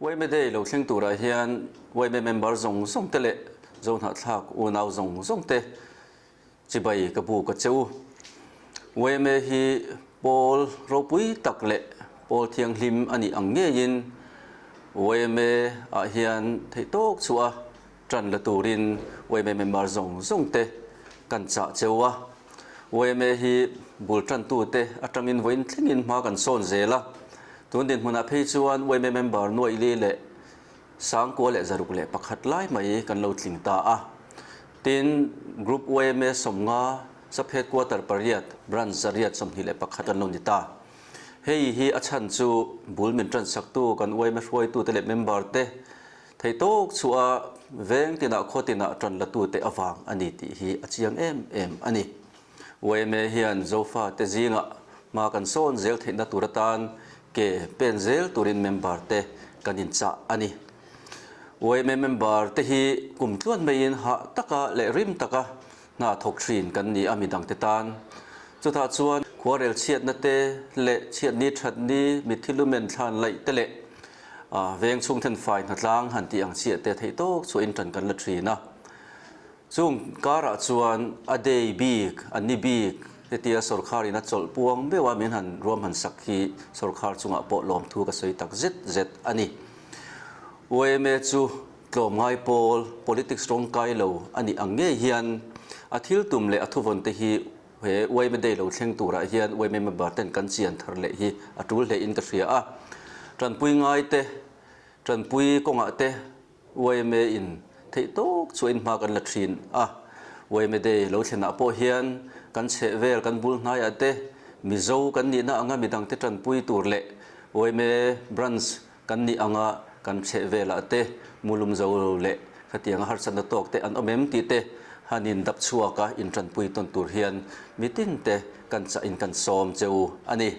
Yma Day lo thleng turah hian yma member zawng zawng te leh Zohnahthlak unau zawng zawng te chibai ka buk a che u. Yma hi pawl ropui tak leh pawl thianghlim a nih ang ngeiin yma ah hian theihtawk chhuah a ṭan la turin yma member zawng zawng te kan chah cheu a. Yma hi bul ṭantute aṭangin vawiin thlengin hma kan sawn zel a. Tun dinhmunah phei chuan yma member nuaihli leh 1061 lai mai kan lo tling ta a. Tin, Group yma 50, Sub Headquarter pariat, Branch 821 kan lo ni ta. Hei hi a chhan chu bul min ṭansaktu kan yma hruaitute leh member te Thei tawk chhuah a veng tinah khaw tinah ṭan latute avang a ni tih hi a chiang em em a ni. Yma hian Zofa te zingah hma kan sawn zel theihna tur atan ke pen zel turin member te kan inchah a ni. Yma member te hi kum tluan maiin hah taka leh rim taka hna thawk thin kan ni a midangte tan. Chutah chuan khuarel chhiatna te leh chhiatni thatni mitthi lumen thlan laih te leh veng chhung then fai hnatlang han tih ang chiah te theih tawk chu in tan kan la thin a. Chung karah chuan a day bik, a ni bik hetia sawrkhar in a chawlh puang meuh a min han ruam han sak hi sawrkhar chungah pawh lawmthu ka sawi tak zet zet a ni. Yma chu Tlawmngai pawl, politics rawngkai lo a nih ang ngei hian a thil tum leh a thuvawn te hi he yma Day lo thleng turah hian yma member ten kan chian thar leh hi a tul hle in ka hria a. Tanpui ngai te, tanpui kawngah te yma in theih tawk chu a inhma kan la thin a. Yma Day lo thlenah pawh hian kan chheh vel kan bul hnaiah te Mizo kan nihna anga midangte tanpui tur leh yma branch Kan nih anga kan chheh velah te mulum zo lo leh khatianga harsatna tawk te an awm em tih te han in dap chhuak a in tanpui tawn tur hian mitin te kan chah in kan sawm che u a ni.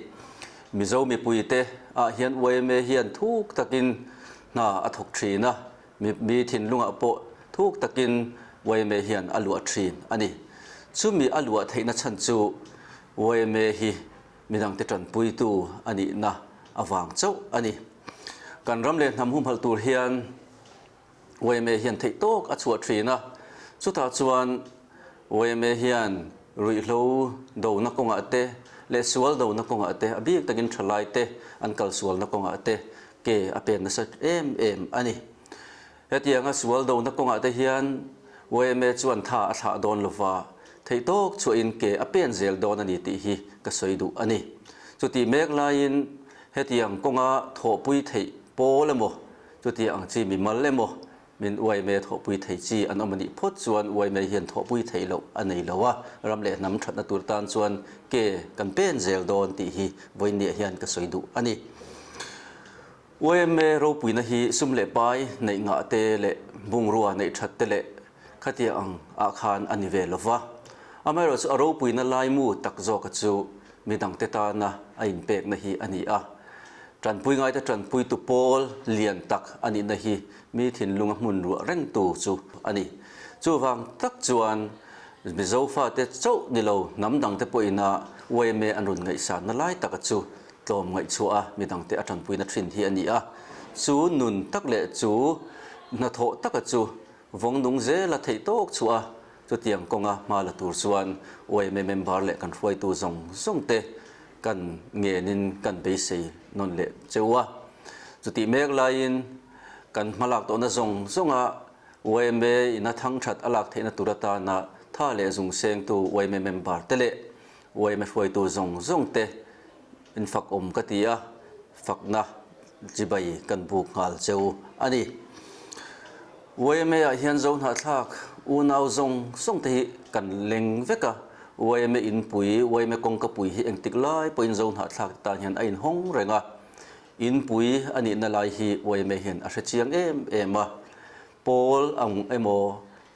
Mizo mipui te ah hian yma hian thuk takin hna a thawk thin a, mi thinlungah pawh thuk takin yma hian a luah thin a ni. Chumi a luah theihna chhan chu yma hi Midangte tanpuitu a nihna avang chauh a ni. Kan ram leh hnam humhalh tur hian yma hian theih tawk a chhuah thin a, chutah chuan yma hian ruihhlo dona kawngah te leh sual dona kawngah te a bik takin thalai te an kalsualna kawngah te ke a pen nasa em em a ni. Hetianga sual dona kawngah te hian yma chuan tha a thlah dawn lova, theih tawk chhuahin ke a pen zel dawn a ni tih hi ka sawi duh a ni. Chutih mek laiin hetiang kawnga thawhpui theih pawl emaw, chutih ang chi mimal emaw min yma thawhpui thei chi an awm a nih phawt chuan yma hian thawhpui theih loh a nei lo a, ram leh hnam thatna tur tan chuan ke kan pen zel dawn tih hi vawiinniah hian ka sawi duh a ni. Yma ropuina hi sum leh pai neih ngah te leh bungrua neih that te leh khatia ang ah khan a ni ve lo va. Amaherawhchu a ropuina laimu tak zawka chu midangte tana a inpekna hi a ni a. Tanpui ngaite tanpuitu pawl lian tak a nihna hi mi thinlunga hmun ruah rengtu chu a ni. Chuvang tak chuan Mizo fate chauh ni lo hnam dangte pawhina yma an rawn ngaihsanna lai taka chu tlawm ngaihchhuah a midangte a tanpuina thin hi a ni a, chu nun tak leh chu hnathawh taka chu vawng nung zela theih tawk chhuah a, chutiang kawnga hma la tur chuan yma member leh kan hruaitu zawng zawng te kan ngenin kan beisei nawn leh cheu a. Chutih mek laiin kan hmalak tawhna zawng zawnga yma in a thangthat a lak theihna tur atana tha leh zung sengtu yma member te leh Yma hruaitu zawng zawng te in fak awm ka ti a, fakna chibai kan buk nghal cheu a ni. Yma ah hian Zohnahthlak unau zawng zawng te hi kan leng vek a, yma inpui, yma kawngkapui hi engtik lai pawhin Zohnahthlak te tan hian a inhawng reng a, inpui a nihna lai hi yma hian a hrechiang em em a, Pawl ang emaw,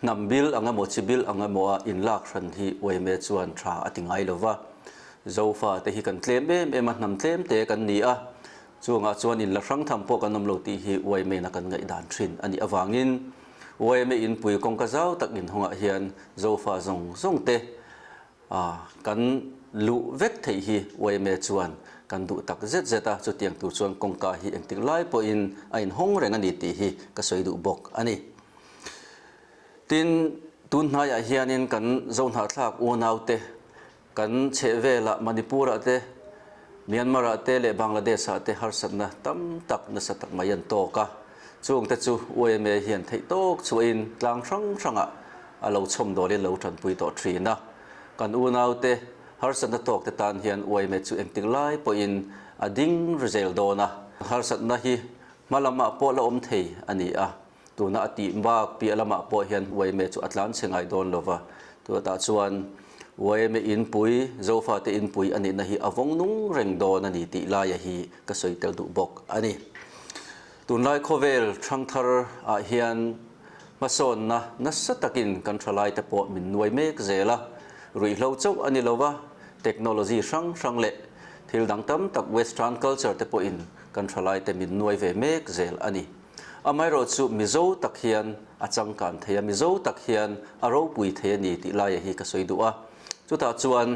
hnam bil ang emaw, chi bil ang emaw a inlak hran hi yma chuan tha a ti ngai lo va. Zofa te hi kan tlem em em a, hnam tlem te kan ni a, chungah chuan inla hrang tham pawh kan awm lo tih hi yma in a kan ngaihdan thin a nih avangin yma inpui kawngka zau tak inhawngah hian Zofa zawng zawng te kan luh vek theih hi yma chuan kan duh tak zet zet a, chutiang tur chuan kawngka hi engtik lai pawhin a inhawng reng a ni tih hi ka sawi duh bawk a ni. Tin, tun hnaiah hianin kan Zohnahthlak unaute Kan chhehvelah Manipur-ah te, Myanmar-ah te leh Bangladesh-ah te harsatna tam tak nasa tak mai an tawk a. Chungte chu yma hian theih tawk chhuahin tlang hrang hrangah a lo chhawmdawlin lo tanpui tawh thin a. Kan unaute harsatna tawkte tan hian yma chu engtik lai pawhin a ding ri zel dawn a. Harsatna hi hma lamah pawh la awm thei a ni a. Tuna a tih bak piah lamah pawh hian yma chu a tlan chhe ngai dawn lo va, tunah chuan yma inpui, Zofate inpui a nihna hi a vawng nung reng dawn a ni tih laia hi ka sawi tel duh bawk a ni. Tunlai khawvel hrangthar ah hian hmasawnna nasa takin kan thalaite pawh min nuai mek zel a, ruihhlo chauh a ni lo va, technology hrang hrang leh thil dang tam tak western culture te pawhin kan thalaite min nuai ve mek zel a ni. Amaherawh chu Mizo tak hian a changkan thei a, Mizo tak hian a ropui thei a ni tih laia hi ka sawi duh a. Chutah chuan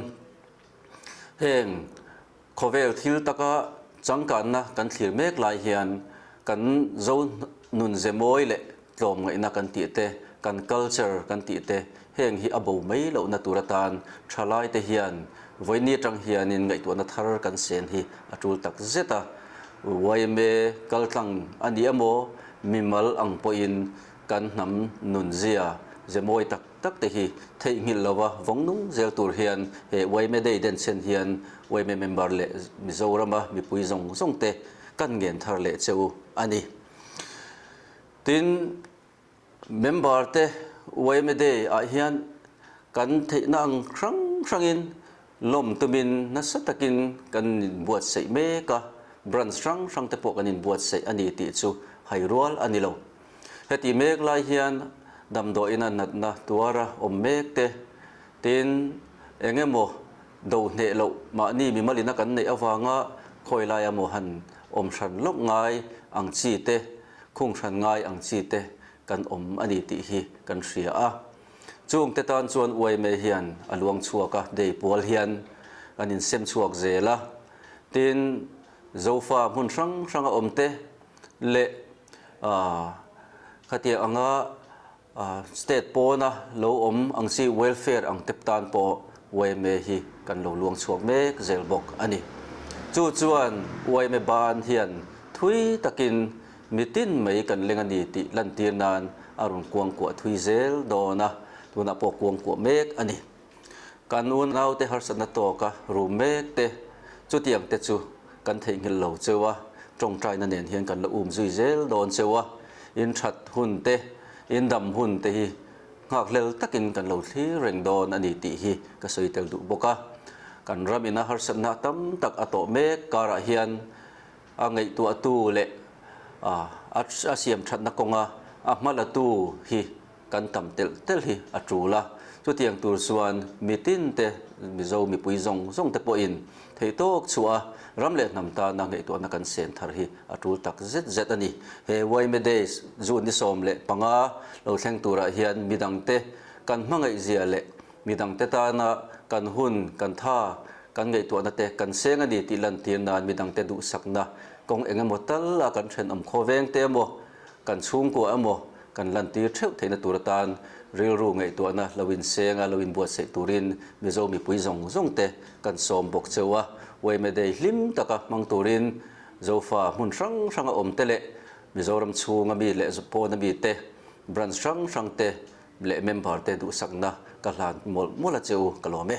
heng khawvel thil taka changkanna kan thlir mek lai hian kan Zo nun ze mawi leh tlawmngaihna kan tih te, kan culture kan tih te heng hi a bo mai lohna tur atan thalaite hian Vawiini atang hianin ngaihtuahna thar kan sen hi a tul tak zet a, yma kaltlang a ni emaw, mimal ang pawhin kan hnam nunzia ze mawi tak tak te hi theihnghilh lova vawng nung zel tur hian he yma Day denchhen hian yma member leh Mizorama mipui zawng zawng te kan ngen thar leh che u a ni. Tin, Member te yma Day ah hian kan theihna ang hrang hrangin lawm tumin nasa takin kan inbuatsaih mek a, branch hrang hrang te pawh kan inbuatsaih a ni tih chu hai rual a ni lo. Heti mek lai hian damdawiina natna tuara awm mek te, tin eng emaw do hneh loh mahni mimalina kan neih avanga khawi laia maw han awm hran lawk ngai ang chi te, Khung hran ngai ang chi te kan awm a ni tih hi kan hria a. Chung te tan chuan yma hian a luang chhuak a, day pual hian kan insem chhuak zel a. Tin, Zofa hmun hrang hrang a awm te leh khatiang anga State pawna lo awm ang chi welfare ang tep tan pawh yma hi kan lo luang chhuak mek zel bawk a ni. Chu chuan yma ban hian thui takin mitin mai kan leng a ni tih lantir nan a rawn kuangkuah thui zel dawn a, tunah pawh kuangkuah mek a ni. Kan unaute harsatna tawka rum mek te, chutiang te chu kan theihnghilh lo cheu a, tawngtaina nen hian kan la um zui zel dawn cheu a, in that hun te, in dam hun te hi nghakhlel takin kan lo thlir reng dawn a ni tih hi ka sawi tel duh bawk a. Kan ram ina harsatna tam tak a tawh mek karah hian a ngaihtuahtu leh a siam thatna kawnga a hmalatu hi Kan tam telh telh hi a tul a, chutiang tur chuan mitin te, Mizo mipui zawng zawng te pawhin theihtawk chhuah a, ram leh hnam tana ngaihtuahna kan sen thar hi a tul tak zet zet a ni. He yma Days June ni 15 lo thleng turah hian midangte kan hmangaihzia leh midangte tana kan hun, kan tha, kan ngaihtuahna te kan seng a ni tih lantir nan midangte duhsakna kawng eng emaw tal a kan thenawm khawveng te emaw, Kan chhungkua emaw kan lantir theuh theihna tur atan rilru ngaihtuahna lo inseng a, lo inbuatsaih turin Mizo mipui zawng zawng te kan sawm bawk cheu a. Yma Day hlim taka hmang turin Zofa hmun hrang hranga awm te leh Mizoram chhunga mi leh pawna mi te, branch hrang hrang te leh member te duhsakna ka hlan mawlh mawlh a che u ka lawm e.